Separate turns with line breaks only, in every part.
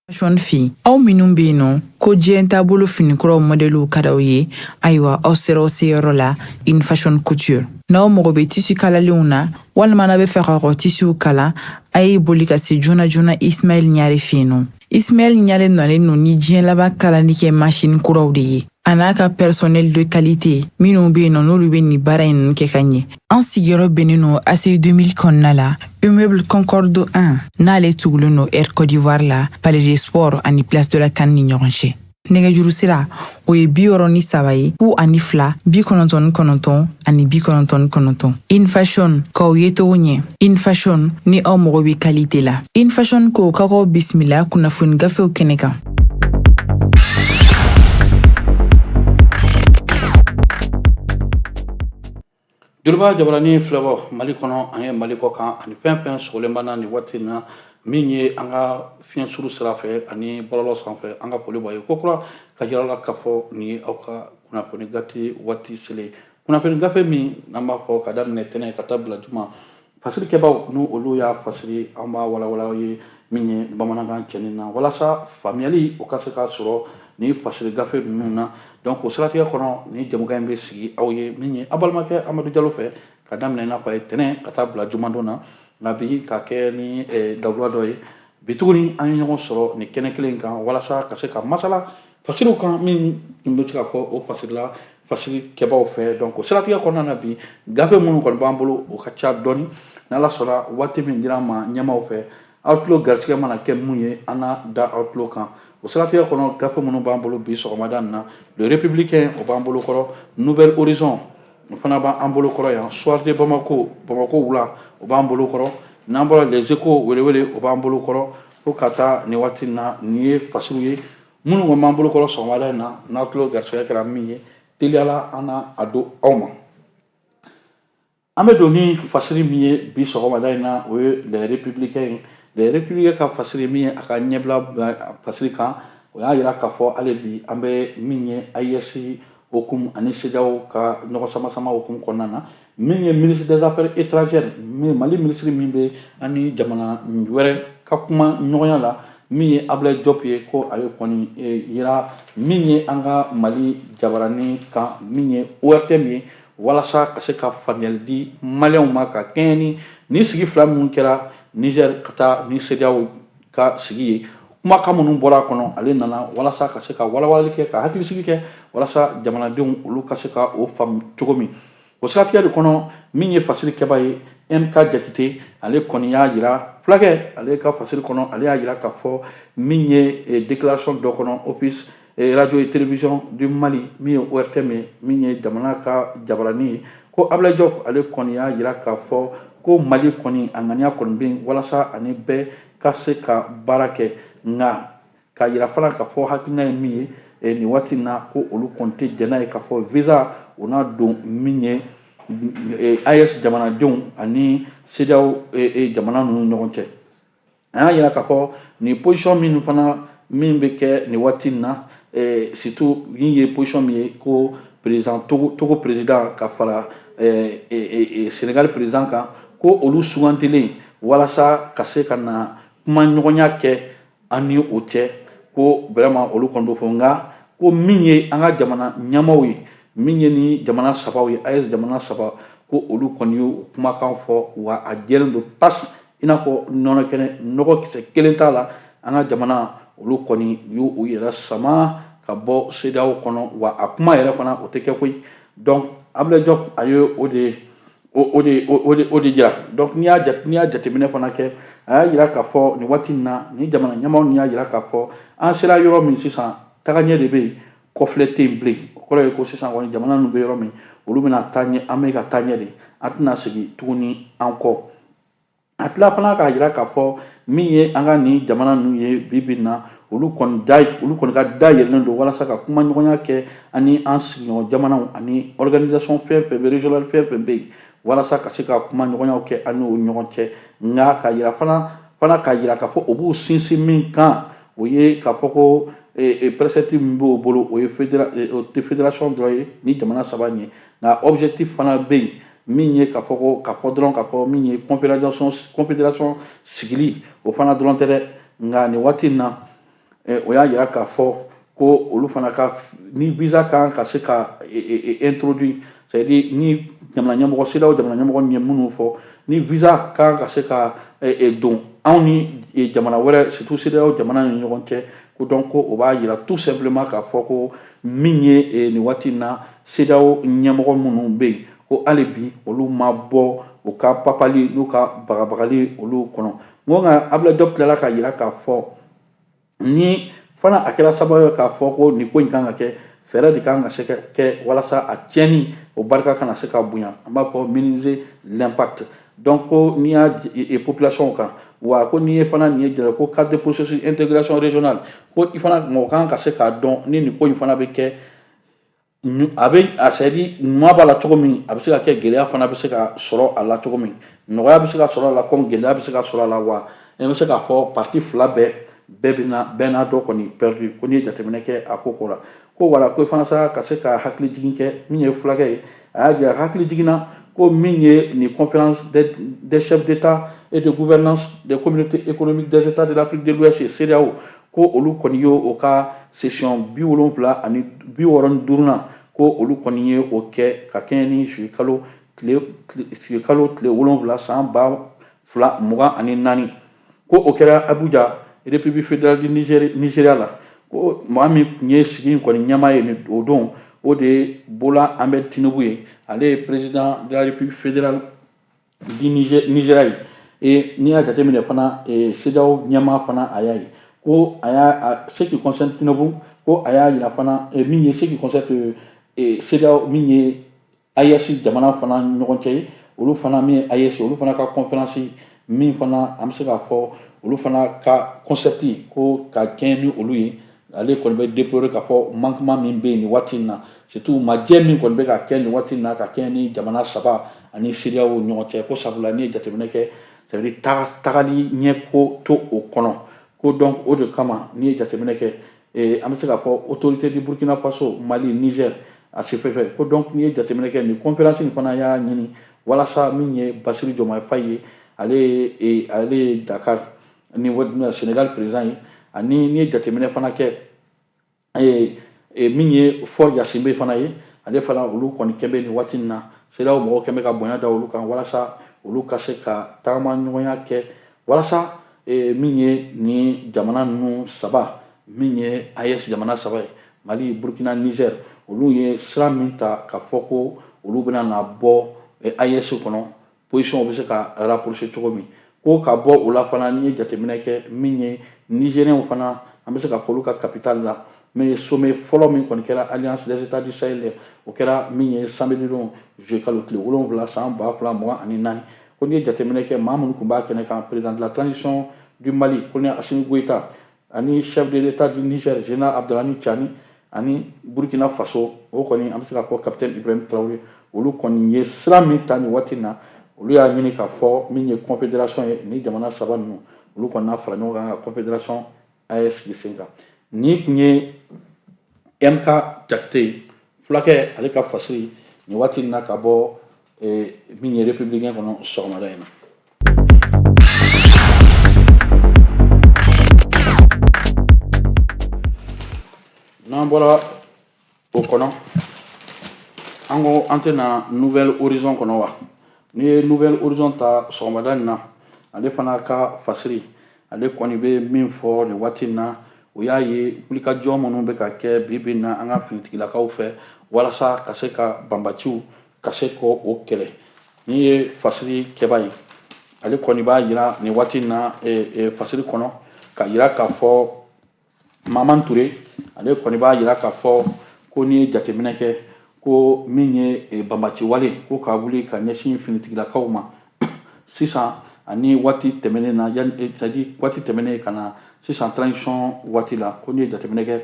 Fashion fɛ aw minnu bɛ yen nɔ ko diɲɛ taabolo finikuraw mɔdɛliw ka d'aw ye, ayiwa, aw sera aw seyɔrɔ la, In Fashion Couture. N'aw mago bɛ tissu kalalenw na, walima n'aw bɛ fɛ k'aw ka tissuw kala, a ye boli ka se joona joona Ismaël Ɲare fɛ yen nɔ. Ismaël Ɲare nalen don ni diɲɛ laban kalali kɛ machine kuraw de ye, a n'a ka personnel de qualité minnu bɛ yen nɔ, n'olu bɛ nin baara in ninnu kɛ ka ɲɛ. An sigiyɔrɔ bɛnnen don ACI 2000 kɔnɔna la, immeuble Concorde 1, n'ale tugulen don Air Côte d'Ivoire la, Palais des Sports ani Place de la CAN ni ɲɔgɔn cɛ. Nɛgɛjuru sira, o ye 63 ye, 02 99 ani 99. In Fashion, k'aw ye cogo ɲɛ. In Fashion, ni aw mago bɛ qualité la. In Fashion ko k'aw bisimila kunnafoni gafew kɛnɛ kan.
Joliba jabarani filɛbɔ Mali kɔnɔ ani Mali kɔ kan ani fɛn fɛn sogolen b'an na nin waati in na, min ye an ka fiɲɛ suru sira fɛ ani bɔlɔlɔ sanfɛ, an ka foli b'aw ye kokura ka yira la k'a fɔ nin ye aw ka kunnafoni gafe waati selen. Kunnafoni gafe min n'an b'a fɔ ka daminɛ tɛnɛ ka taa bila juma, fasirikɛbaw n'u olu y'a fasiri, an b'a walawala aw ye min ye bamanankan cɛnin na, walasa faamuyali o ka se ka sɔrɔ nin fasiri gafe ninnu na. Donc o siratigɛ kɔnɔ, nin jɛmukan in bɛ sigi aw ye min ye aw balimakɛ Amadu Jalo fɛ, ka daminɛ i n'a fɔ a ye tɛnɛ ka taa bila jumadon na. Nka bi, ka kɛ ni dawula dɔ ye bi tuguni, an ye ɲɔgɔn sɔrɔ nin kɛnɛ kelen kan walasa ka se ka masala fasiriw kan min tun bɛ se ka fɔ o fasirila fasiri kɛbaw fɛ. Donc o siratigɛ kɔnɔna na, bi gafe minnu kɔni b'an bolo, o ka ca dɔɔni. N'Ala sɔnna, waati min dira an ma ɲɛmaaw fɛ, aw tulo garisɛgɛ mana kɛ mun ye, an na da aw tulo kan. O siratigɛ kɔnɔ, gafe minnu b'an bolo bi sɔgɔmada in na, Le Républicain, o b'an bolo kɔrɔ, Nouvel Horizon, o fana b'an bolo kɔrɔ yan, Soir de Bamako, Bamako wula, o b'an bolo kɔrɔ. N'an bɔra, Les Échos, welewele, o b'an bolo kɔrɔ. Fo ka taa nin waati in na, nin ye fasiriw ye minnu kɔni b'an bolo kɔrɔ sɔgɔmada in na. N'aw tulo garisɛgɛ kɛra min ye, teliyala an na a don aw ma. An bɛ don ni fasiri min ye bi sɔgɔmada in na, o ye Le Républicain ye. Le Républicain ka fasiri min ye a ka ɲɛbila fasiri kan, o y'a yira k'a fɔ hali bi an bɛ min ye AES hukumu ani CEDEAO ka ɲɔgɔn sama-sama hukumu kɔnɔna na. Min ye ministre des Affaires étrangères, Mali ministre min bɛ an ni jamana wɛrɛ ka kuma ɲɔgɔnya la, min ye Ablaye Diop ye, ko ale kɔni yira min ye an ka Mali jabarani kan, min ye ORTM ye, walasa ka se ka faamuyali di maliyɛnw ma ka kɛɲɛ ni nin sigi fila minnu kɛra Niger ka taa ni CEDEAO ka sigi ye. Kumakan minnu bɔra a kɔnɔ, ale nana walasa ka se ka walawalali kɛ, ka hakilisigi kɛ, walasa jamanadenw olu ka se ka o faamu cogo min. O siratigɛ de kɔnɔ, min ye fasiri kɛba ye, MK Jakite, ale kɔni y'a yira fulakɛ ale ka fasiri kɔnɔ, ale y'a yira k'a fɔ min ye déclaration dɔ kɔnɔ, office radio et télévision du Mali, min ye ORTM ye, min ye jamana ka jabarani ye, ko Ablaye Diop ale kɔni y'a yira k'a fɔ ko Mali kɔni a ŋaniya kɔni bɛ yen walasa ani bɛɛ ka se ka baara kɛ. Nka k'a yira fana k'a fɔ hakilina ye min ye nin waati in na, ko olu kɔni tɛ jɛn n'a ye k'a fɔ visa o n'a don min ye AES jamanadenw ani CEDEAO jamana ninnu ɲɔgɔn cɛ. A y'a yira k'a fɔ nin position min fana min bɛ kɛ nin waati in na, surtout min ye position min ye ko président Togo, Togo président ka fara Sénégal président kan, ko olu sugantilen walasa ka se ka na kuma ɲɔgɔnya kɛ an ni o cɛ, ko vraiment olu kɔni b'o fɔ. Nka ko min ye an ka jamana ɲɛmaaw ye, min ye ni jamana sabaw ye, AES jamana saba, ko olu kɔni y'o kumakan fɔ, wa a jɛlen don pas i n'a fɔ nɔnɔ kɛnɛ, nɔgɔ kisɛ kelen t'a la. An ka jamana olu kɔni y'u u yɛrɛ sama ka bɔ CEDEAO kɔnɔ, wa a kuma yɛrɛ fana o tɛ kɛ koyi. Donc Ablaye Diop a ye o de jira. Donc n'i y'a jateminɛ fana kɛ, a y'a yira k'a fɔ nin waati in na, ni jamana ɲɛmaaw y'a yira k'a fɔ an sera yɔrɔ min sisan, tagaɲɛ de bɛ yen, kɔfilɛ tɛ yen bilen. O kɔrɔ ye ko sisan kɔni jamana ninnu bɛ yɔrɔ min, olu bɛna taa ɲɛ, an bɛ ka taa ɲɛ de, an tɛna segin tuguni an kɔ. A tila fana k'a jira k'a fɔ min ye an ka nin jamana ninnu ye bi bi in na, olu kɔni ka da yɛlɛlen don walasa ka kuma ɲɔgɔnya kɛ ani an sigiɲɔgɔn jamanaw ani organisation fɛn fɛn bɛ régional, fɛn fɛn bɛ yen, walasa ka se ka kuma ɲɔgɔnyaw kɛ an n'u ɲɔgɔn cɛ. Nka k'a yira fana k'a yira k'a fɔ o b'u sinsin min kan, o ye k'a fɔ ko précepte min b'o bolo, o ye o tɛ fédération dɔrɔn ye ni jamana saba in ye, nka objectif fana bɛ yen, min ye k'a fɔ ko k'a fɔ dɔrɔn k'a fɔ min ye confédération sigili, o fana dɔrɔn tɛ dɛ. Nka nin waati in na O y'a jira k'a fɔ ko olu fana ka ni visa kan ka se ka introduit, c'est à dire ni jamana ɲɛmɔgɔ, CEDEAO jamana ɲɛmɔgɔ ye minnu fɔ, ni visa kan ka se ka don anw ni jamana wɛrɛ, surtout CEDEAO jamana ni ɲɔgɔn cɛ, ko donc ko o b'a jira tout simplement k'a fɔ ko min ye nin waati in na, CEDEAO ɲɛmɔgɔ minnu bɛ yen, ko hali bi olu ma bɔ u ka papali n'u ka bagabagali olu kɔnɔ. N ko nka Abdoulaye Diop tilala k'a jira k'a fɔ ni fana a kɛra sababu ye k'a fɔ ko nin ko in kan ka kɛ, fɛɛrɛ de kan ka se ka kɛ walasa a tiɲɛni o barika kana se ka bonya, an b'a fɔ minimiser l'impact. Donc ko n'i y'a population kan wa, ko n'i ye fana nin ye jara ko cadre de processus intégration régionale, ko i fana mɔgɔ kan ka se k'a dɔn ni nin ko in fana bɛ kɛ, a bɛ a c'est à dire ɲuman b'a la cogo min, a bɛ se ka kɛ gɛlɛya fana bɛ se ka sɔrɔ a la cogo min, nɔgɔya bɛ se ka sɔrɔ a la comme gɛlɛya bɛ se ka sɔrɔ a la. Wa n bɛ se k'a fɔ parti fila bɛɛ bɛ na bɛɛ n'a dɔ kɔni perdu. Ko n'i ye jateminɛ kɛ a ko la, ko wala ko fana sa ka se ka hakili jigin kɛ min ye fulakɛ ye, a y'a jira hakili jiginna ko min ye nin conférence des chefs d'État et de gouvernance des communautés économiques des États de l'Afrique de l'Ouest, CEDEAO, ko olu kɔni ye o ka session 75nan, ko olu kɔni ye o kɛ ka kɛɲɛ ni juillet kalo tile 7 san 2024, ko o kɛra Abuja, République fédérale du Nigeria la. Ko maa min tun ye sigi in kɔni ɲɛmaa ye o don, o de ye Bola Ahmed Tinubu ye, ale ye président de la République fédérale du Nigeria ye. Et n'i y'a jateminɛ fana, CEDEAO ɲɛmaa fana a y'a ye ko a y'a, ce qui concerne Tinubu, ko a y'a yira fana min ye ce qui concerne CEDEAO, min ye AES jamana fana ɲɔgɔn cɛ ye, olu fana min ye AES, olu fana ka conférence min fana an bɛ se k'a fɔ olu fana ka concept ko ka kɛɲɛ ni olu ye, ale kɔni bɛ déplorer k'a fɔ manquement min bɛ yen nin waati in na, surtout majɛ min kɔni bɛ ka kɛ nin waati in na ka kɛɲɛ ni jamana saba ani CEDEAO ɲɔgɔn cɛ, ko sabula n'i ye jateminɛ kɛ, c'est à dire tagali ɲɛ ko to o kɔnɔ. Ko donc o de kama n'i ye jateminɛ kɛ, an bɛ se k'a fɔ autorité du Burkina Faso, Mali, Niger, a sefɛ, ko donc n'i ye jateminɛ kɛ, nin conférence in fana y'a ɲini walasa min ye Bassirou Diomaye Faye ye, ale ye Dakar ni Sénégal président ye, ani n'i ye jateminɛ fana kɛ, min ye Faure Gnassingbé fana ye, ale fana olu kɔni kɛ bɛ nin waati in na, CEDEAO mɔgɔw kɛn bɛ ka bonya da olu kan walasa olu ka se ka tagama ɲɔgɔnya kɛ, walasa min ye nin jamana ninnu saba, min ye AES jamana saba ye, Mali, Burkina, Niger, olu ye sira min ta ka fɔ ko olu bɛna na bɔ AES kɔnɔ, position bɛ se ka rapprocher cogo min. Ko ka bɔ o la fana, n'i ye jateminɛ kɛ, min ye Nigériens fana, an bɛ se ka fɔ olu ka capitale la, min ye sommet fɔlɔ min kɔni kɛra Alliance des États du Sahel, o kɛra min ye samedi don, juillet kalo tile 7 san 2024. Ko n'i ye jateminɛ kɛ, maa minnu tun b'a kɛnɛ kan, président de la transition du Mali, colonel Assimi Goïta, ani chef de l'État du Niger, général Abdourahamane Tiani, ani Burkina Faso, o kɔni an bɛ se k'a fɔ capitaine Ibrahim Traoré, olu kɔni ye sira min ta nin waati in na, olu y'a ɲini k'a fɔ min ye confédération ye, ni jamana saba ninnu olu kɔni n'a fara ɲɔgɔn kan ka confédération AES sigi sen kan. Nin tun ye MK Jakite ye, fulakɛ, ale ka fasiri nin waati in na ka bɔ min ye Républicain kɔnɔ sɔgɔmada in na. N'an bɔra o kɔnɔ, an ko an tɛna Nouvel Horizon kɔnɔ wa. N'i ye Nouvel Horizon ta sɔgɔmada in na, ale fana ka fasiri, ale kɔni bɛ min fɔ nin waati in na, o y'a ye wulikajɔ minnu bɛ ka kɛ bi bi in na an ka finitigilakaw fɛ walasa ka se ka banbaciw ka se k'o kɛlɛ. N'i ye fasiri kɛba ye, ale kɔni b'a yira nin waati in na fasiri kɔnɔ ka yira k'a fɔ Maman Touré, ale kɔni b'a yira k'a fɔ ko n'i ye jateminɛ kɛ, ko min ye banbaci wale ko ka wuli ka ɲɛsin finitigilakaw ma sisan ani waati tɛmɛnen na, c'est à dire waati tɛmɛnen ka na sisan transition waati la, ko n'i ye jateminɛ kɛ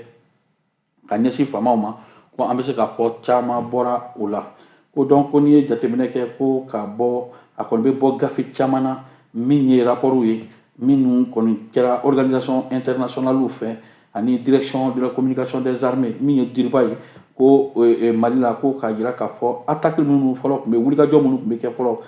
ka ɲɛsin faamaw ma, ko an bɛ se k'a fɔ caman bɔra o la. Ko donc ko n'i ye jateminɛ kɛ, ko ka bɔ a kɔni bɛ bɔ gafe caman na, min ye rapport ye minnu kɔni kɛra organisation internationale fɛ ani direction de la communication des armées, min ye DIRPA ye, ko Mali la, ko k'a jira k'a fɔ attaque minnu fɔlɔ tun bɛ, wulikajɔ minnu tun bɛ kɛ fɔlɔ,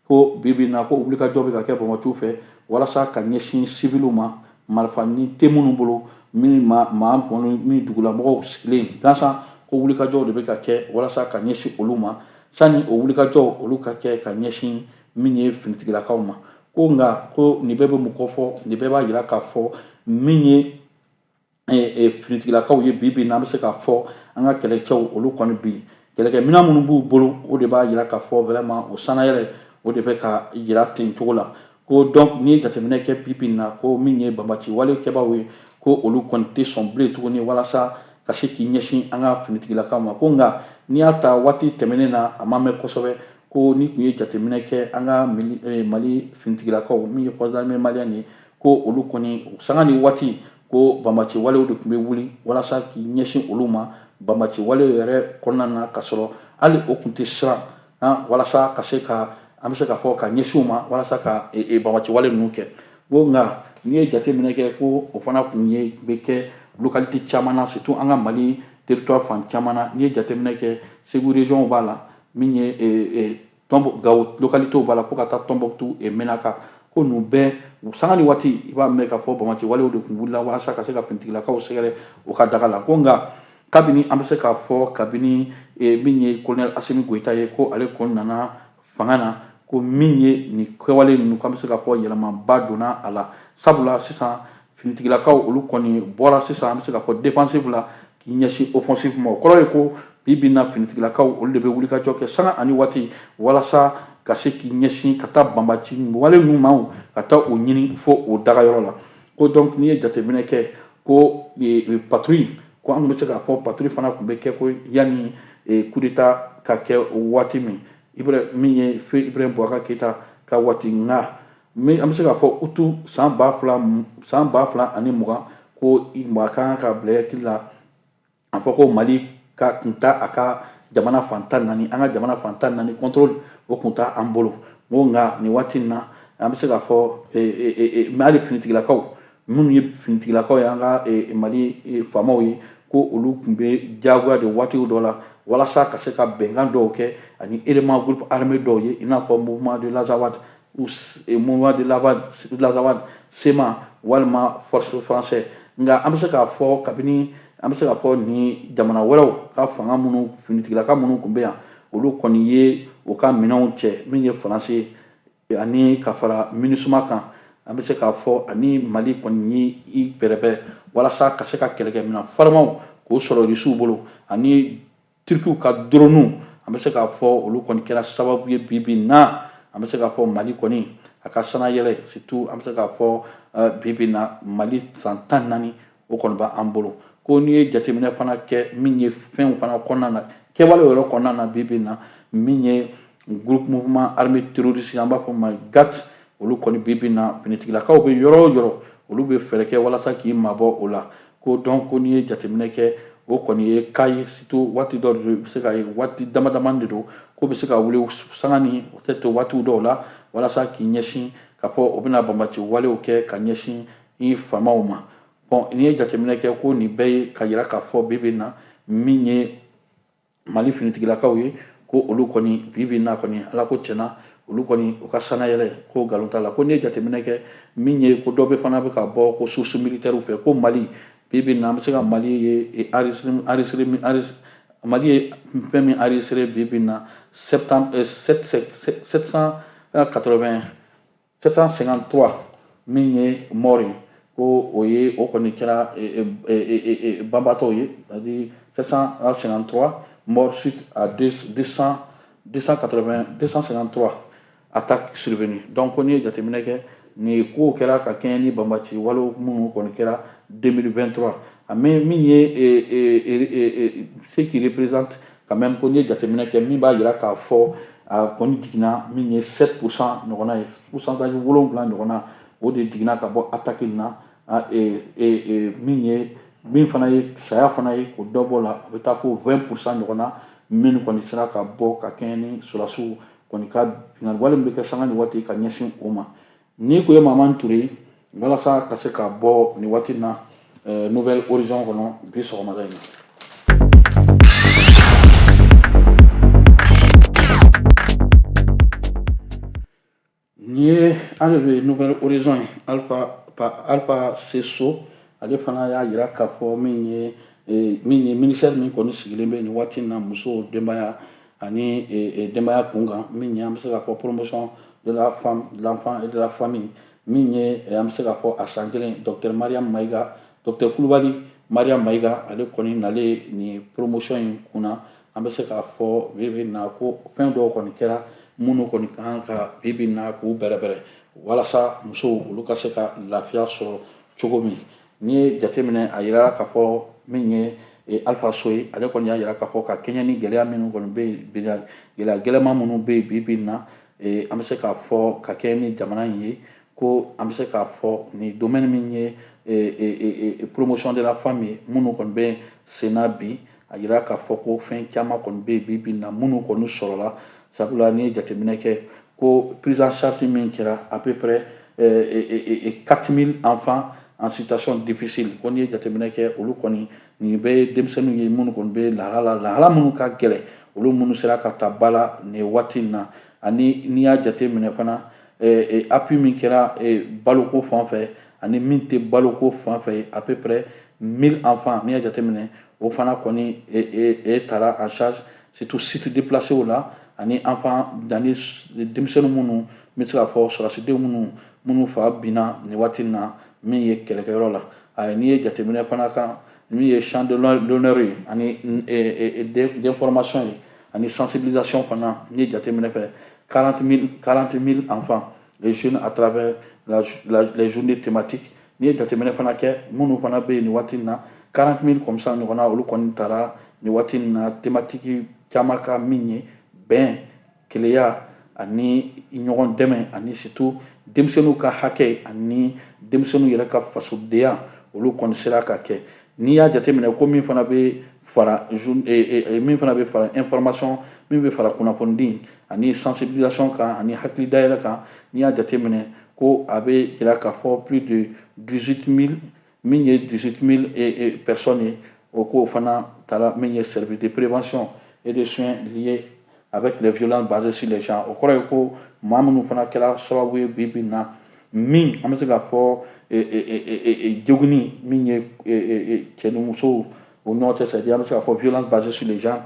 ko bi bi in na ko wulikajɔ bɛ ka kɛ banbatiw fɛ walasa ka ɲɛsin civiliw ma, marifa ni tɛ minnu bolo. Min ma maa kɔni min dugulamɔgɔw sigilen gansan, ko wulikajɔw de bɛ ka kɛ walasa ka ɲɛsin olu ma, sani o wulikajɔw olu ka kɛ ka ɲɛsin min ye finitigilakaw ma. Ko nka ko nin bɛɛ bɛ mun kofɔ? Nin bɛɛ b'a jira k'a fɔ min ye finitigilakaw ye bi bi na, an bɛ se k'a fɔ an ka kɛlɛcɛw olu kɔni bi kɛlɛkɛminɛn minnu b'u bolo, o de b'a jira k'a fɔ vraiment o sanayɛlɛ, o de bɛ ka jira ten cogo la. Ko donc n'i ye jateminɛ kɛ bi bi na, ko min ye banbaci wale kɛbaaw ye, ko olu kɔni tɛ sɔn bilen tuguni walasa ka se k'i ɲɛsin an ka finitigilakaw ma. Ko nka n'i y'a ta waati tɛmɛnen na, a ma mɛn kosɛbɛ, ko ni tun ye jateminɛ kɛ an ka Mali finitigilakaw, min ye force d'armée malienne ye, ko olu kɔni sanga ni waati, ko banbaci walew de tun bɛ wuli walasa k'i ɲɛsin olu ma banbaci walew yɛrɛ kɔnɔna na, ka sɔrɔ hali o tun tɛ siran walasa ka se ka, an bɛ se k'a fɔ, ka ɲɛsin u ma walasa ka banbaci wale ninnu kɛ. Ko nka n'i ye jateminɛ kɛ, ko o fana tun ye bɛ kɛ localité caman na, surtout an ka Mali territoire fan caman na. N'i ye jateminɛ kɛ, Segu région b'a la, min ye Gawo localité b'a la, fo ka taa Tombouctou et Menaka, ko ninnu bɛɛ sanga ni waati i b'a mɛn k'a fɔ banbaci walew de tun wulila walasa ka se ka finitigilakaw sɛgɛrɛ u ka daga la. Ko nka kabini, an bɛ se k'a fɔ, kabini min ye colonel Assimi Goïta ye, ko ale kɔni nana fanga na, ko min ye nin kɛwale ninnu, k'an bɛ se k'a fɔ yɛlɛmaba donna a la, sabula sisan finitigilakaw olu kɔni bɔra sisan, an bɛ se k'a fɔ, défensive la k'i ɲɛsin offensive ma. O kɔrɔ ye ko bi bi na, finitigilakaw olu de bɛ wulikajɔ kɛ sanga ani waati walasa ka se k'i ɲɛsin ka taa banbaci wale ninnu ma, ka taa o ɲini fo o dagayɔrɔ la. Ko donc n'i ye jateminɛ kɛ, ko patrouille, ko an tun bɛ se k'a fɔ patrouille fana tun bɛ kɛ, ko yanni coup d'état ka kɛ waati min, min ye feu Ibrahim Boubacar Keïta ka waati. Nka min an bɛ se k'a fɔ août san 2020, ko maa kan ka bila hakili la a fɔ ko Mali ka tun ta a ka jamana fan 14, an ka jamana fan 14 contrôle o tun t'a an bolo. N ko nka nin waati in na, an bɛ se k'a fɔ hali finitigilakaw minnu ye finitigilakaw ye, an ka Mali faamaw ye, ko olu tun bɛ diyagoya de waati dɔ la walasa ka se ka bɛnkan dɔw kɛ ani élément groupe armé dɔw ye, i n'a fɔ mouvement de l'Azawad ou mouvement de l'Azawad, CMA, walima force français. Nka an bɛ se k'a fɔ kabini, an bɛ se k'a fɔ, ni jamana wɛrɛw ka fanga minnu, finitigilaka minnu tun bɛ yan, olu kɔni ye u ka minɛnw cɛ, min ye Faransi ani ka fara MINUSMA kan, an bɛ se k'a fɔ ani Mali kɔni ye i bɛrɛbɛrɛ walasa ka se ka kɛlɛkɛminɛn farimanw k'o sɔrɔ Rusiw bolo ani Turkiw ka drone. An bɛ se k'a fɔ olu kɔni kɛra sababu ye bi bi na, an bɛ se k'a fɔ Mali kɔni a ka sanayɛlɛ, surtout an bɛ se k'a fɔ bi bi na Mali san 14 o kɔni b'an bolo. Ko n'i ye jateminɛ fana kɛ min ye fɛnw fana kɔnɔna na, kɛwale yɛrɛ kɔnɔna na, bi bi na, min ye groupe mouvement armé terroriste, an b'a fɔ ma GAT, olu kɔni bi bi na finitigilakaw bɛ yɔrɔ o yɔrɔ, olu bɛ fɛɛrɛ kɛ walasa k'i mabɔ o la. Ko donc ko n'i ye jateminɛ kɛ, o kɔni ye cas ye, surtout waati dɔ de bɛ se ka ye, waati dama dama de don ko bɛ se ka wuli sanga ni peut-être waatiw dɔw la walasa k'i ɲɛsin k'a fɔ o bɛna banbaci walew kɛ ka ɲɛsin i faamaw ma. Bon, n'i ye jateminɛ kɛ, ko nin bɛɛ ye ka yira k'a fɔ bi bi na, min ye Mali finitigilakaw ye, ko olu kɔni bi bi na kɔni, Ala ko tiɲɛna, olu kɔni u ka sanayɛlɛ, ko nkalon t'a la. Ko n'i ye jateminɛ kɛ min ye, ko dɔ bɛ fana bɛ ka bɔ ko source militaire fɛ, ko Mali bi bi na, an bɛ se ka Mali ye enregistré, Mali ye fɛn min enregistré bi bi na, 780 753 min ye mort ye, ko o ye o kɔni kɛra banbatɔw ye, c'est-à-dire 753 morts suite à 200 280 253 attaques survenues. Donc ko n'i ye jateminɛ kɛ, nin kow kɛra ka kɛɲɛ ni banbaci walew minnu kɔni kɛra 2023, mais min ye ce qui représente quand même, ko n'i ye jateminɛ kɛ, min b'a jira k'a fɔ a kɔni jiginna min ye 7% ɲɔgɔnna ye, pourcentage 7 ɲɔgɔnna, o de jiginna ka bɔ attaque in na. Min ye min fana ye saya fana ye, k'o dɔ bɔ la, a bɛ taa fo 20% ɲɔgɔnna minnu kɔni sera ka bɔ ka kɛɲɛ ni sɔrɔdasiw kɔni ka binkanni wale min bɛ kɛ sanga ni waati ka ɲɛsin o ma. Ni ko ye Mamani Ture ye walasa ka se ka bɔ nin waati in na Nouvel Horizon kɔnɔ bi sɔgɔmada in na. Nin ye an de bɛ Nouvel Horizon ye. Alpha Seso, Ale fana y'a yira k'a fɔ min ye ministère min kɔni sigilen bɛ nin waati in na, musow, denbaya ani denbaya kun kan, min ye an bɛ se k'a fɔ promotion de la femme, de l'enfant et de la famille, min ye an bɛ se k'a fɔ a san kelen, docteur Mariam Mayiga, docteur Kulubali Mariam Mayiga, ale kɔni nalen nin promotion in kunna. An bɛ se k'a fɔ bi bi in na ko fɛn dɔw kɔni kɛra minnu kɔni kan ka bi bi in na k'u bɛrɛbɛrɛ walasa musow olu ka se ka lafiya sɔrɔ cogo min. N'i ye jateminɛ, a yira k'a fɔ min ye Alpha So ye, ale kɔni y'a yira k'a fɔ ka kɛɲɛ ni gɛlɛya minnu kɔni bɛ yen, gɛlɛya gɛlɛman minnu bɛ yen bi bi in na, an bɛ se k'a fɔ ka kɛɲɛ ni jamana in ye, ko an bɛ se k'a fɔ nin domaine min ye promotion de la femme ye, minnu kɔni bɛ sen na bi, a yira k'a fɔ ko fɛn caman kɔni bɛ yen bi bi in na minnu kɔni sɔrɔla. Sabula n'i ye jateminɛ kɛ ko prise en charge min kɛra, à peu près 4000 enfants en situation difficile, ko n'i ye jateminɛ kɛ, olu kɔni nin bɛɛ ye denmisɛnninw ye minnu kɔni bɛ lahala lahala minnu ka gɛlɛn, olu minnu sera ka ta ba la nin waati in na. Ani n'i y'a jateminɛ fana, appui min kɛra baloko fan fɛ ani min tɛ baloko fan fɛ, à peu près 1000 enfants, n'i y'a jateminɛ, o fana kɔni e taara en charge, surtout site déplacé la, ani enfant ani denmisɛnnin minnu n bɛ se k'a fɔ sɔrɔdasidenw minnu fa binna nin waati in na min ye kɛlɛkɛyɔrɔ la. Ayi, n'i ye jateminɛ fana kan, min ye champ de l'honneur ye ani d'information ye ani sensibilisation fana, n'i ye jateminɛ fɛ, 40 000 enfants, les jeunes, à travers les journées thématiques. N'i ye jateminɛ fana kɛ, minnu fana bɛ yen nin waati in na, 40 000 comme ça ɲɔgɔnna, olu kɔni taara nin waati in na thématique caman ka, min ye bɛn, keleya ani ɲɔgɔn dɛmɛ, ani surtout denmisɛnninw ka hakɛ ani denmisɛnninw yɛrɛ ka fasodenya, olu kɔni sera ka kɛ. N'i y'a jateminɛ ko min fana bɛ fara information, min bɛ fara kunnafonidi ani sensibilisation kan ani hakili dayɛlɛ kan, n'i y'a jateminɛ ko a bɛ yira k'a fɔ plus de 18 000, min ye 18 000 personnes ye, o k'o fana taara min ye service de prévention et de soins liés avec les violences basées sur les genres. O kɔrɔ ye ko maa minnu fana kɛra sababu ye bi bi in na, min an bɛ se k'a fɔ jogini min ye cɛ ni musow o ɲɔgɔn cɛ, c'est à dire an bɛ se k'a fɔ violence basée sur les genres,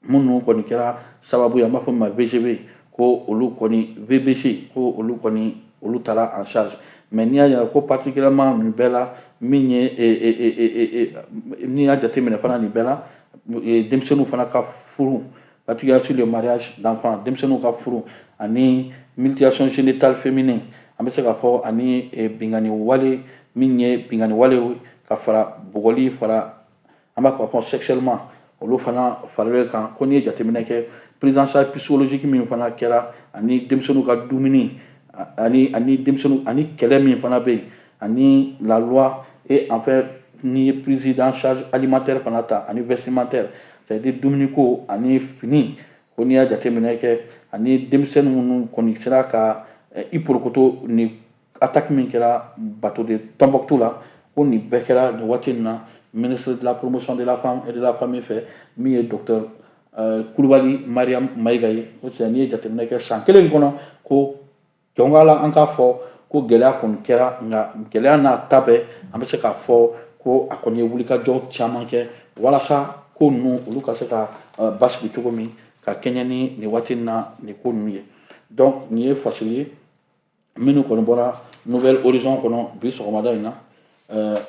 minnu kɔni kɛra sababu ye, an b'a fɔ min ma VGB, ko olu kɔni VBG, ko olu kɔni olu taara en charge. Mais n'i y'a ye ko particulièrement nin bɛɛ la, min ye n'i y'a jateminɛ fana nin bɛɛ la, denmisɛnninw fana ka furu, particulièrement sur le mariage d'enfants, denmisɛnninw ka furu ani mutilation génitale féminine, an bɛ se k'a fɔ ani bingani wale, min ye bingani wale ka fara bugɔli fara, an b'a fɔ sexuellement, olu fana faralen kan. Ko n'i ye jateminɛ kɛ, prise en charge psychologique min fana kɛra, ani denmisɛnninw ka dumuni ani denmisɛnninw ani kɛlɛ min fana bɛ yen, ani la loi et en fait n'i ye prise en charge alimentaire fana ta ani vestimentaire, c'est à dire dumuniko ani fini, ko n'i y'a jateminɛ kɛ, ani denmisɛnnin minnu kɔni sera ka i porokoto ni attaque min kɛra bateau de Tombouctou la, ko nin bɛɛ kɛra nin waati in na ministre de la Promotion de la Femme et de la Famille fɛ, min ye docteur Kulubali Mariam Mayiga ye. O cɛ, n'i ye jateminɛ kɛ san kelen kɔnɔ, ko jɔnka la, an k'a fɔ ko gɛlɛya kɔni kɛra, nka gɛlɛya n'a ta bɛɛ, an bɛ se k'a fɔ ko a kɔni ye wulikajɔ caman kɛ walasa ko ninnu olu ka se ka basigi cogo min ka kɛɲɛ ni nin waati in na nin ko ninnu ye. Donc nin ye fasiri ye minnu kɔni bɔra Nouvel Horizon kɔnɔ bi sɔgɔmada in na.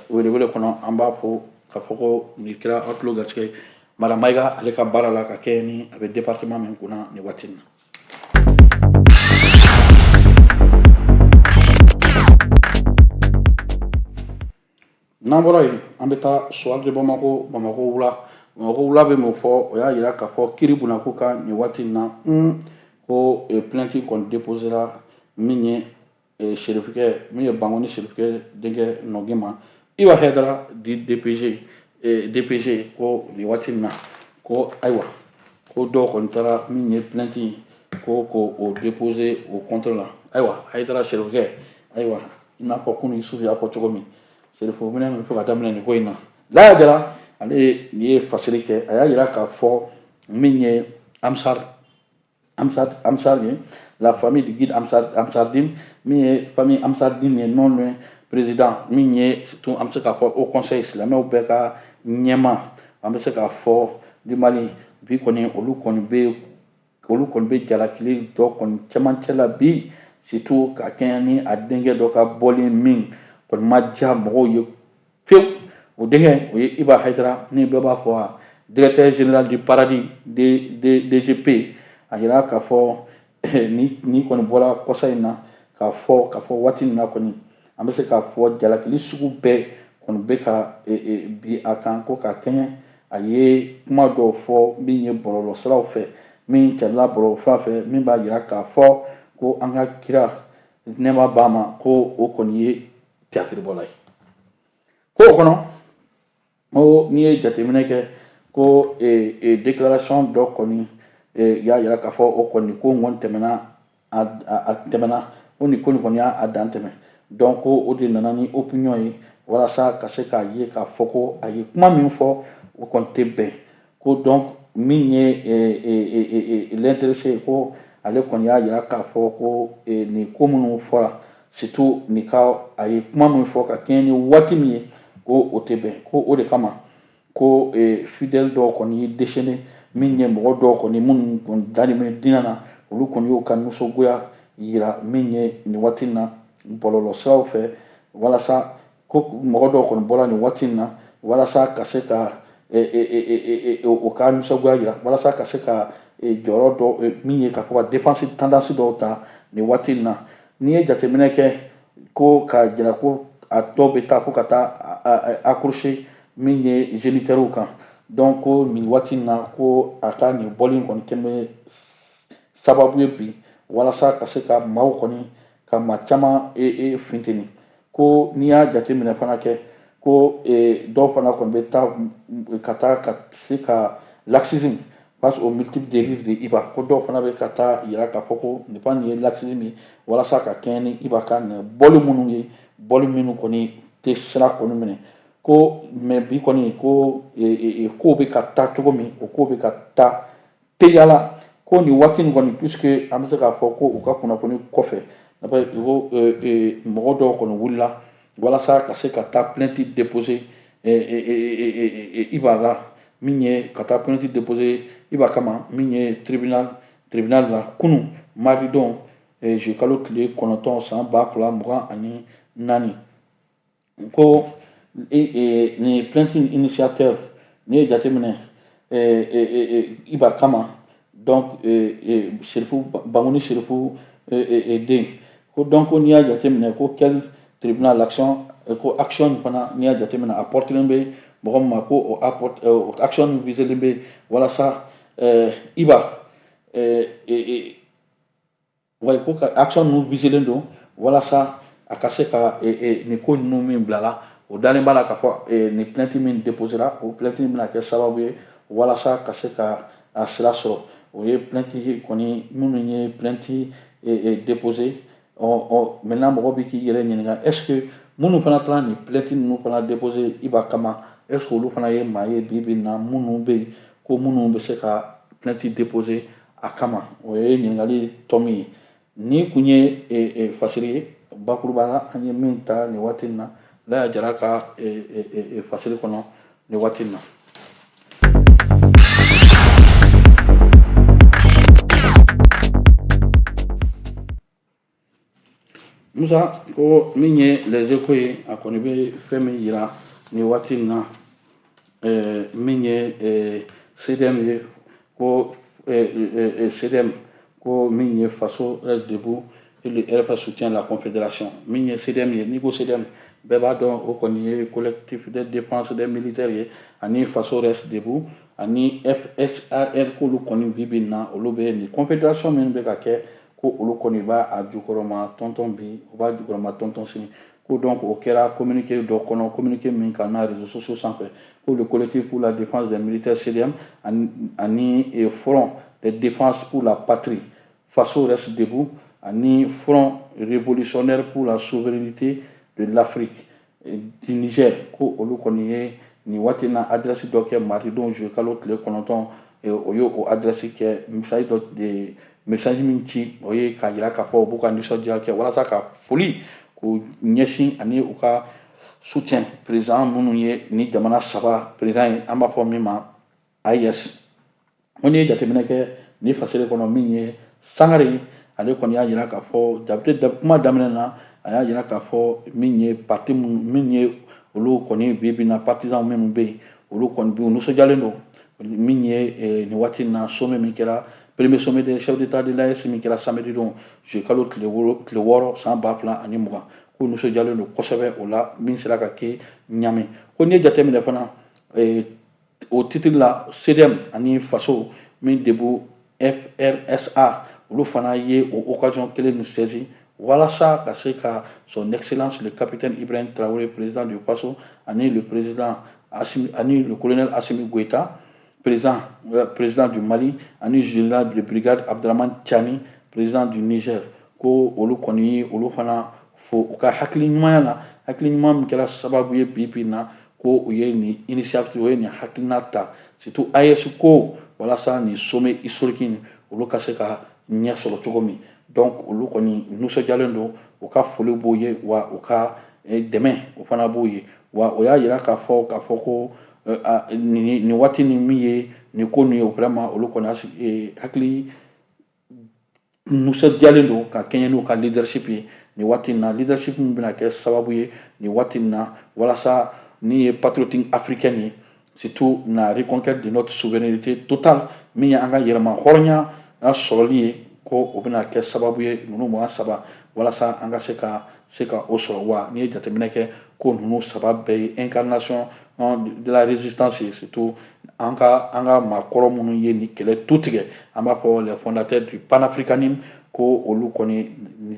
Welewele kɔnɔ, an b'a fɔ k'a fɔ ko nin kɛra aw tulo garisɛgɛ ye, Madame Mayiga ale ka baara la ka kɛ ni a bɛ département min kunna nin waati in na. N'an bɔra yen, an bɛ taa Soir de Bamako, Bamako wula. Bamako wula bɛ mun fɔ? O y'a yira k'a fɔ kiri bunako kan nin waati in na, ko plainte kɔni déposera min ye serifukɛ, min ye Bankoni serifukɛ denkɛ Nɔgi ma, Iba Hayidara di DPG, DPG, ko nin waati in na ko ayiwa, ko dɔw kɔni taara min ye plainte ko k'o déposer o contre la. Ayiwa, Hayidara serifukɛ, ayiwa, i n'a fɔ kunun Yusufu y'a fɔ cogo min, serifu minɛ min fo ka daminɛ nin ko in na, Laya Jara ale nin ye fasiri kɛ. A y'a yira k'a fɔ min ye Amsar ye, la famille du guide Amsardine, min ye famille Amsardine ye, non loin président min ye surtout an bɛ se k'a fɔ haut conseil silamɛw bɛɛ ka ɲɛma, an bɛ se k'a fɔ du Mali bi kɔni, olu kɔni bɛ jalakili dɔ kɔni cɛmancɛ la bi, surtout ka kɛɲɛ ni a denkɛ dɔ ka bɔli min kɔni ma diya mɔgɔw ye pewu. O denkɛ, o ye Iba Hayidara, ni bɛɛ b'a fɔ directeur général du Paradis, DGP. A yira k'a fɔ ni kɔni bɔra kɔsa in na k'a fɔ waati min na kɔni, an bɛ se k'a fɔ jalakili sugu bɛɛ kɔni bɛ ka bi a kan, ko ka kɛɲɛ a ye kuma dɔw fɔ min ye bɔlɔlɔsiraw fɛ, min cɛla bɔlɔlɔsira fɛ, min b'a yira k'a fɔ ko an ka kira, nɛɛma b'a ma, ko o kɔni ye théâtre bɔla ye. Ko o kɔnɔ, ko n'i ye jateminɛ kɛ, ko déclaration dɔ kɔni y'a yira k'a fɔ o kɔni ko kɔni tɛmɛna, a tɛmɛna, ko nin ko nin kɔni y'a dan tɛmɛ. Donc ko o de nana ni opinion ye walasa ka se k'a ye k'a fɔ ko a ye kuma min fɔ, o kɔni tɛ bɛn. Ko donc min ye l'intéressé, ko ale kɔni y'a yira k'a fɔ ko nin ko minnu fɔra, surtout nin ka a ye kuma min fɔ ka kɛɲɛ ni waati min ye, ko o tɛ bɛn. Ko o de kama, ko fidèle dɔw kɔni ye déchaîné, min ye mɔgɔ dɔw kɔni minnu kɔni dalen bɛ diinɛ na, olu kɔni y'u ka nisɔngoya yira min ye nin waati in na bɔlɔlɔsiraw fɛ, walasa ko mɔgɔ dɔw kɔni bɔra nin waati in na walasa ka se ka o ka nisɔngoya yira, walasa ka se ka jɔyɔrɔ dɔ min ye k'a fɔ ka défense tendance dɔw ta nin waati in na. N'i ye jateminɛ kɛ, ko k'a jira ko a dɔw bɛ taa fo ka taa accrocher min ye géniteurs kan. Donc ko nin waati in na, ko a ka nin bɔli in kɔni kɛ bɛ sababu ye bi walasa ka se ka maaw kɔni ka maa caman funteni. Ko n'i y'a jateminɛ fana kɛ, ko dɔw fana kɔni bɛ taa ka taa ka se ka laxisme face aux multiples dérives de Iba, ko dɔw fana bɛ ka taa yira k'a fɔ ko nin fa nin ye laxisme ye walasa ka kɛɲɛ ni Iba ka nin bɔli minnu ye, bɔli minnu kɔni tɛ sira kɔni minɛ. Ko mais bi kɔni, ko kow bɛ ka taa cogo min, o ko bɛ ka taa teliya la. Ko nin waati nin kɔni, puisque an bɛ se k'a fɔ ko u ka kunnafoni kɔfɛ, ko mɔgɔ dɔw kɔni wulila walasa ka se ka taa plainte déposer Iba la, min ye ka taa plainte déposer Iba kama, min ye tribunal la kunun mardi don, juillet kalo tile 9 san 2024. Ko nin plainte initiateur, n'i ye jateminɛ Iba kama, donc Serifu Bangoni, Serifu den, ko donc n'i y'a jateminɛ, ko quel tribunal l'action, ko action fana, n'i y'a jateminɛ, a portelen bɛ mɔgɔ min ma, ko o apporte action viselen bɛ walasa Iba wa, ko ka action ninnu viselen don walasa a ka se ka nin ko ninnu min bilala, o dalen b'a la k'a fɔ nin plainte min déposera, o plainte bɛna kɛ sababu ye walasa ka se ka a sira sɔrɔ. O ye plainte kɔni minnu ye plainte déposé. Ɔ maintenant mɔgɔ bɛ k'i yɛrɛ ɲininka, est ce que minnu fana taara nin plainte ninnu fana déposé Iba kama, est ce que olu fana ye maa ye bi bi in na minnu bɛ yen ko minnu bɛ se ka plainte déposé a kama? O ye ɲininkali tɔ min ye. Ni kun ye fasiri ye bakuruba la, an ye min ta nin waati in na, Laya Jara ka fasiri kɔnɔ nin waati in na. Musa, ko min ye Les Échos ye, a kɔni bɛ fɛn min yira nin waati in na, min ye CDM ye, ko CDM, ko min ye Faso reste debout et le RFA soutient la confédération. Min ye CDM ye, n'i ko CDM, bɛɛ b'a dɔn o kɔni ye Collectif de défense des militaires ye, ani Faso reste debout ani FSAR, k'olu kɔni bi bi in na, olu bɛ nin confédération min bɛ ka kɛ, ko olu kɔni b'a a jukɔrɔma tɔntɔn bi, u b'a jukɔrɔma tɔntɔn sini. Ko donc o kɛra communiqué dɔ kɔnɔ, communiqué min kan na réseaux sociaux sanfɛ, ko le Collectif pour la défense des militaires CDM ani Front de défense pour la patrie Faso reste debout ani Front révolutionnaire pour la souveraineté de l'Afrique du Niger, ko olu kɔni ye nin waati in na adresse dɔ kɛ mardi don, juillet kalo tile 9. O ye o adresse kɛ, message dɔ de, message min ci, o ye k'a yira k'a fɔ u b'u ka nisɔndiya kɛ walasa ka foli K'u ɲɛsin ani u ka soutien président minnu ye ni jamana saba président ye, an b'a fɔ min ma AES. Ko n'i ye jateminɛ kɛ ni fasiri kɔnɔ, min ye Sangare, ale kɔni y'a jira k'a fɔ Jabate kuma daminɛ na, a y'a jira k'a fɔ min ye parti min ye, olu kɔni bi bi na partisan minnu bɛ yen, olu kɔni bi nisɔndiyalen don. Min ye nin waati in na, sommet min kɛra, premier sommet des chefs d'État de l'AES min kɛra samedi don, juillet kalo tile 6 san 2020, k'u nisɔndiyalen don kosɛbɛ o la min sera ka kɛ Ɲame. Ko n'i ye jateminɛ fana o titre la, CDM ani Faso min debout FRSA, olu fana ye o occasion kelen nin saisi walasa ka se ka Son Excellence le capitaine Ibrahim Traoré, président du Faso, ani le président Assimi, ani le colonel Assimi Goïta, président du Mali, ani général de brigade Abdraman Tchani, président du Niger, ko olu kɔni olu fana fo u ka hakili ɲumanya la, hakili ɲuman min kɛra sababu ye bi bi in na ko u ye nin initiative, u ye nin hakilina ta, surtout AES ko, walasa nin sommet historique nin, olu ka se ka ɲɛ sɔrɔ cogo min. Donc olu kɔni nisɔndiyalen don, u ka foli b'u ye, wa u ka dɛmɛ o fana b'u ye. Wa o y'a yira k'a fɔ ko nin waati ni min ye nin ko nin ye, vraiment olu kɔni hakili nisɔndiyalen don ka kɛɲɛ n'u ka leadership ye nin waati in na, leadership min bɛna kɛ sababu ye nin waati in na walasa ni ye patriotique africaine ye, surtout la reconquête de notre souveraineté totale, min ye an ka yɛrɛma hɔrɔnya sɔrɔli ye, ko o bɛna kɛ sababu ye ninnu 23 walasa an ka se ka o sɔrɔ. Wa n'i ye jateminɛ kɛ ko ninnu saba bɛɛ ye incarnation de la résistance ye, surtout an ka maakɔrɔ minnu ye nin kɛlɛ tu tigɛ, an b'a fɔ les fondateurs du panafricanisme, ko olu kɔni,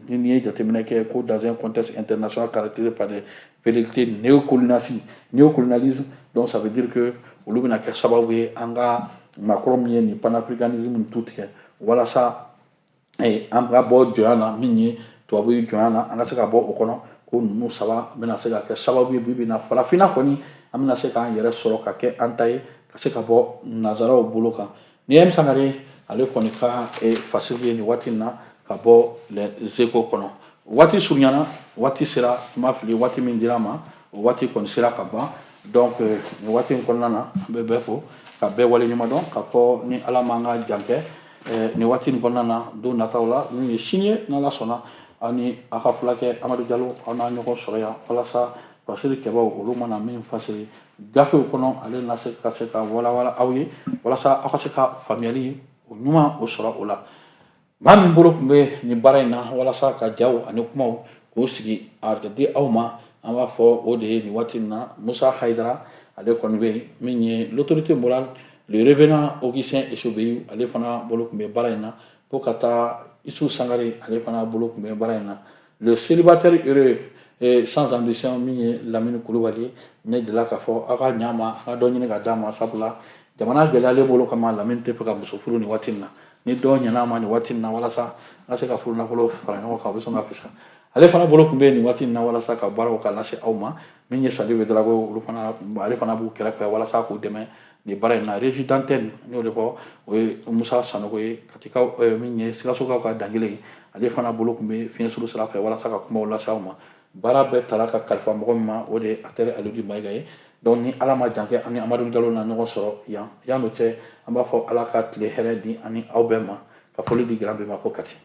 n'i ye jateminɛ kɛ ko dans un contexte international caractérisé par des velléités néocolonialisme néocolonialisme, donc ça veut dire que olu bɛna kɛ sababu ye, an ka maakɔrɔ min ye nin panafricanisme tu tigɛ walasa an ka bɔ jɔnya na, min ye tubabu jɔnya na, an ka se ka bɔ o kɔnɔ, ko ninnu saba bɛna se ka kɛ sababu ye bi bi in na farafinna kɔni an bɛna se k'an yɛrɛ sɔrɔ ka kɛ an ta ye, ka se ka bɔ nanzaraw bolo kan. Ni ye Sangare ale kɔni ka fasiri ye nin waati in na ka bɔ Les Échos kɔnɔ. Waati surunyana, waati sera, n ma fili, waati min dira ma, o waati kɔni sera ka ban. Donc nin waati in kɔnɔna na, an bɛ bɛɛ fo ka bɛɛ waleɲuman dɔn k'a fɔ ni Ala m'an ka jan kɛ nin waati in kɔnɔna na, don nataw la, min ye sini ye, n'Ala sɔnna, aw ni aw ka fulakɛ Amadu Jalo, aw n'a ɲɔgɔn sɔrɔ yan walasa fasiri kɛbaw olu mana min fasiri gafew kɔnɔ, ale na se ka se ka walawala aw ye walasa aw ka se ka faamuyali o ɲuman o sɔrɔ o la. Maa min bolo tun bɛ nin baara in na walasa ka jaw ani kumaw k'o sigi a di aw ma, an b'a fɔ o de ye nin waati in na Musa Hayidara. Ale kɔni bɛ yen, min ye l'autorité morale, le revenant Augustin Esobeyu, ale fana bolo tun bɛ baara in na, fo ka taa Isu Sangare, ale fana bolo tun bɛ baara in na, le célibataire heureux et sans ambition, min ye Lamini Kulubali. Ne delila k'a fɔ aw ka ɲa ma, an ka dɔ ɲini ka d'a ma, sabula jamana gɛlɛyalen bolo kama, Lamini tɛ fɛ ka muso furu nin waati in na. Ni dɔ ɲɛna a ma nin waati in na walasa an ka se ka furu nafolo fara ɲɔgɔn kan, o bɛ sɔn ka fisaya. Ale fana bolo tun bɛ yen nin waati in na walasa ka baaraw ka lase aw ma. Min ye Sadi Wedarago, olu fana, ale fana b'u kɛrɛfɛ walasa k'u dɛmɛ nin baara in na. Régie d'antenne, n y'o de fɔ, o ye Musa Sanogo ye, Katikaw, min ye Sikasokaw ka dankelen ye, ale fana bolo tun bɛ fiɲɛ suru sira fɛ walasa ka kumaw lase aw ma. Baara bɛɛ tara ka kalifa mɔgɔ min ma, o de ye Atɛrɛ Alidu Mayiga ye. Donc ni Ala ma jan kɛ, ani Amadu Jalo na ɲɔgɔn sɔrɔ yan. Yan n'o cɛ, an b'a fɔ Ala ka tile hɛrɛ di ani aw bɛɛ ma, ka foli di grand bɛɛ ma ko Kati.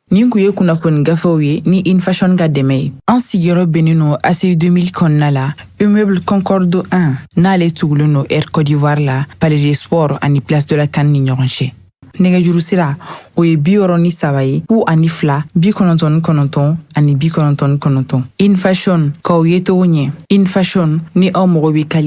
Nin kun ye kunnafoni gafew ye ni Infashion ka dɛmɛ ye. An sigiyɔrɔ bɛnnen no ACI 2000 kɔnɔna la, immeuble Concorde 1, n'ale tugulen no Air Côte d'Ivoire la, Palais des Sports ani Place de la CAN ni ɲɔgɔn cɛ. Nɛgɛjuru sira o ye 63 ye 02 99 ani 99. Infashion, k'aw ye togo ɲɛ. Infashion, ni aw mago bɛ kali.